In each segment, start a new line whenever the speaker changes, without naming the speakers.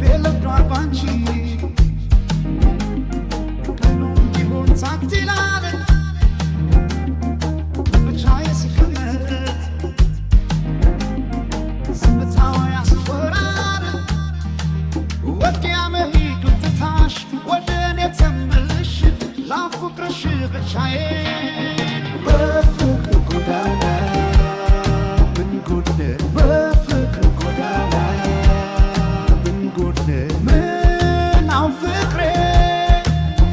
ልቤ ለምዷል ባንቺ ቀኑ እንዲሆን ጸጥ ይላል ብቻዬን ስቀመጥ ዝምታው ያስፈራል። ወዲያ መሄዱን ትታሽ ወደ እኔ ተመልሽ ላፍቅርሽ ብቻዬን። በፍቅር ጎዳና ምን ጉድ ነህ፣ በፍቅር ጎዳና ምን ጉድ ነህ። ምነው ፍቅሬ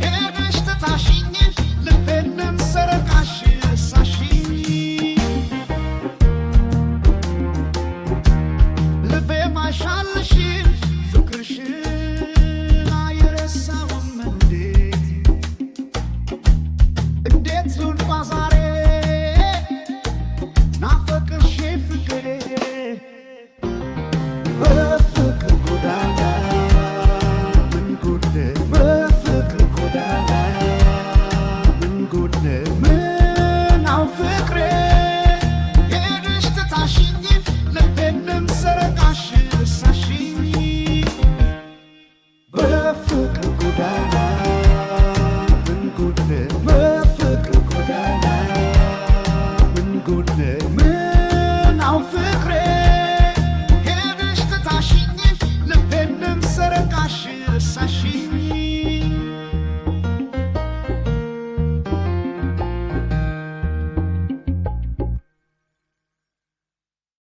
ሄደሽ ትታሽኝ ልቤንም ሰረቃሽ ረሳሽኝ። ልቤ ማይሻልሽን ፍቅርሽን አይረሳውም። እንዴት እንዴት ልንኳ ዛሬ ናፈቅሽ ፍቅሬ። በፍቅር ጎዳና ምን ጉድ ነህ፣ በፍቅር ጎዳና ምን ጉድ ነህ። ምነው ፍቅሬ ሄደሽ ትታሽኝ ልቤንም ሰረቃሽ ረሳሽኝ። በፍቅር ጎዳና ምን ጉድ ነህ፣ በፍቅር ጎዳና ምን ጉድ ነህ። ምነው ፍቅሬ ሄደሽ ትታሽኝ ልቤንም ሰረቃሽ ረሳሽኝ።